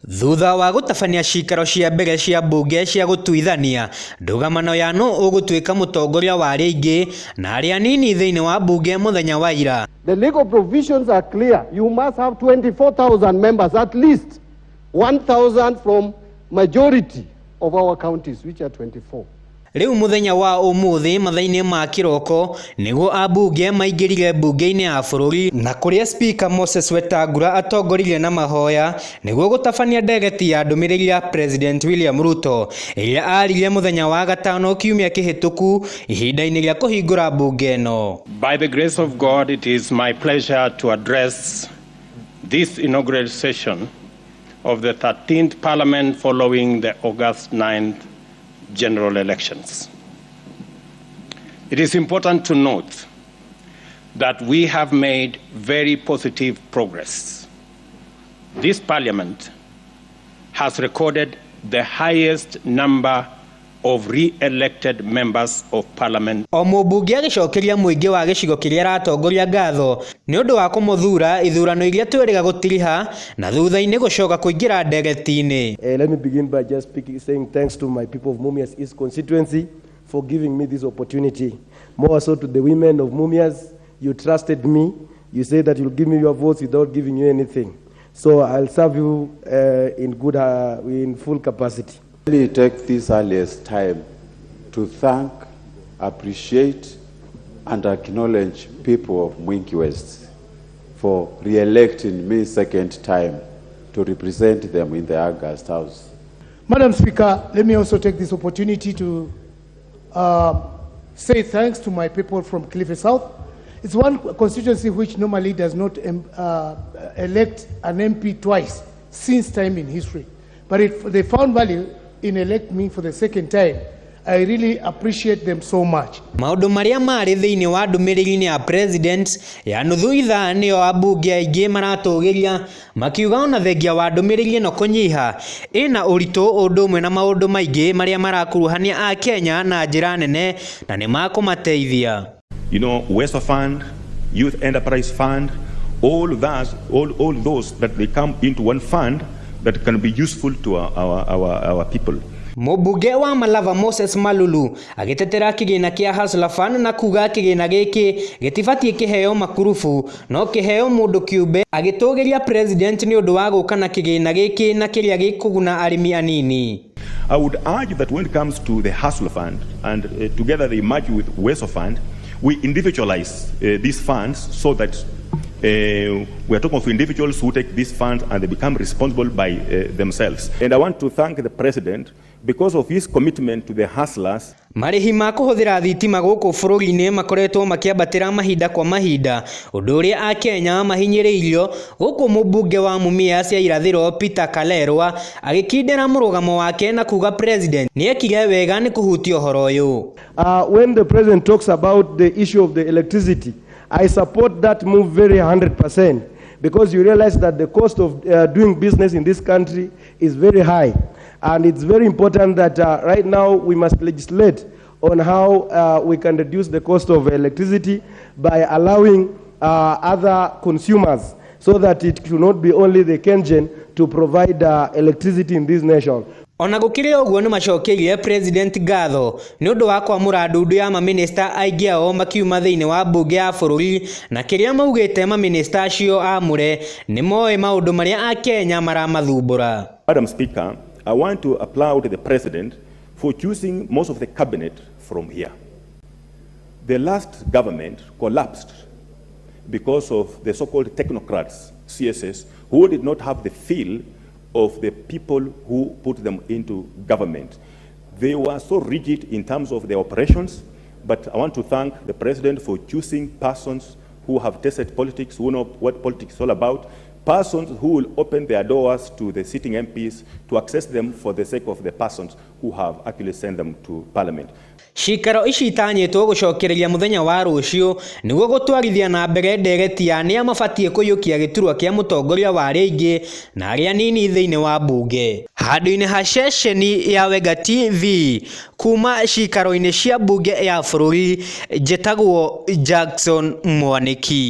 Thutha wa gũtabania ciikaro cia mbere cia mbunge cia gũtuithania ndũgamano ya nũ ũgũtuĩka mũtongoria wa arĩa aingĩ na arĩa anini thĩinĩ wa mbunge mũthenya wa ira. The legal provisions are clear. You must have 24,000 members, at least 1,000 from majority of our counties, which are 24. Rĩu mũthenya wa ũmũthĩ mathaa-inĩ ma kĩroko nĩguo ambunge maingĩrire mbunge-inĩ ya bũrũri na kũrĩa Speaker Moses Wetangula atongoririe na mahoya nĩguo gũtabania ndereti ya ndũmĩrĩri ya President William Ruto ĩrĩa aririe mũthenya wa gatano kiumia kĩhĩtũku ihinda-inĩ rĩa kũhingũra mbunge ĩno. By the grace of God, it is my pleasure to address this inaugural session of the 13th Parliament following the August 9th general elections. It is important to note that we have made very positive progress. This Parliament has recorded the highest number of re-elected members of Parliament. O mũmbunge agĩcokeria mũingĩ wa gĩcigo kĩrĩa aratongoria ngatho nĩ ũndũ wa kũmũthura ithurano iria twĩrĩga gũtiriha na thutha-inĩ gũcoka kũingĩra ndereti-inĩ. Let me begin by just saying thanks to my people of Mumias East constituency for giving me this opportunity. More so to the women of Mumias, you trusted me. You said that you'll give me your votes without giving you anything. So I'll serve you in full capacity. Let me take this earliest time to thank, appreciate, and acknowledge people of Mwingi West for re-electing me second time to represent them in the August House. Madam Speaker, let me also take this opportunity to say thanks to my people from Kilifi South. It's one constituency which normally does not elect an MP twice since time in history. But if they found value in elect me for the second time. I really appreciate them so much. Maũndũ marĩa marĩ thĩinĩ wa ndũmĩrĩri-inĩ ya president ya nuthu ithaa nĩyo ambunge aingĩ maratũgĩria makiuga ona thengia wa ndũmĩrĩri ĩno kũnyiha ĩna ũritũ ũndũ ũmwe na maũndũ maingĩ marĩa marakuruhania akenya na njĩra nene na nĩ makũmateithia. Uwezo Fund, Youth Enterprise Fund, all those that they come into one fund that can be useful to our people. Mũmbunge wa Malava Moses Malulu agĩtetera kĩgĩna kĩa Hustler Fund na kuga kĩgĩna gĩkĩ gĩtibatiĩ kĩheo makurubu no kĩheo mũndũ kĩũmbe, agĩtũgĩria president nĩ ũndũ wa gũka na kĩgĩna gĩkĩ na kĩrĩa gĩkũguna arĩmi anini. I would urge that when it comes to the Hustler Fund and together they merge with Uwezo Fund, we individualize these funds so that we are talking of individuals who take these funds and they become responsible by themselves. And I want to thank the president because of his commitment to the hustlers. Marĩhi ma kũhũthĩra thitima gũkũ bũrũri-inĩ makoretwo makĩambatĩra mahinda kwa mahinda, ũndũ ũrĩa akenya mahinyĩrĩirio, gũkũ mũmbunge wa Mumias ya Irathĩro Peter Kalerwa agĩkindĩra mũrũgamo wake na kuga president nĩekire wega nĩ kũhutia ũhoro ũyũ. When the president talks about the issue of the electricity, I support that move very 100% because you realize that the cost of doing business in this country is very high. And it's very important that right now we must legislate on how we can reduce the cost of electricity by allowing other consumers so that it should not be only the KenGen to provide electricity in this nation. Ona gũkĩrĩ ũguo, nĩmacokeirie president ngatho nĩ ũndũ wa kwamũra ndundu ya mamĩnĩsta, aingĩ ao makiuma thĩinĩ wa mbunge ya bũrũri, na kĩrĩa maugĩte mamĩnĩsta acio amũre nĩ moĩ maũndũ marĩa akenya maramathumbũra. Madam Speaker, I want to applaud the president for choosing most of the cabinet from here. The last government collapsed because of the so-called technocrats, CSs, who did not have the feel of the people who put them into government. They were so rigid in terms of their operations, but I want to thank the president for choosing persons who have tested politics, who know what politics is all about, persons who will open their doors to the sitting MPs to access them for the sake of the persons who have actually sent them to parliament. Cikaro ici itanyĩtwo gũcokereria mũthenya wa rũciũ nĩguo gũtwarithia na mbere ndereti ya nĩa mabatiĩ kũiyũkia gĩturwa kĩa mũtongoria wa arĩa aingĩ na arĩa anini thĩinĩ wa mbunge. Handũ-inĩ ha ceceni ya Wenga TV kuma cikaro-inĩ cia mbunge ya bũrũri, njĩtagwo Jackson Mwanĩki.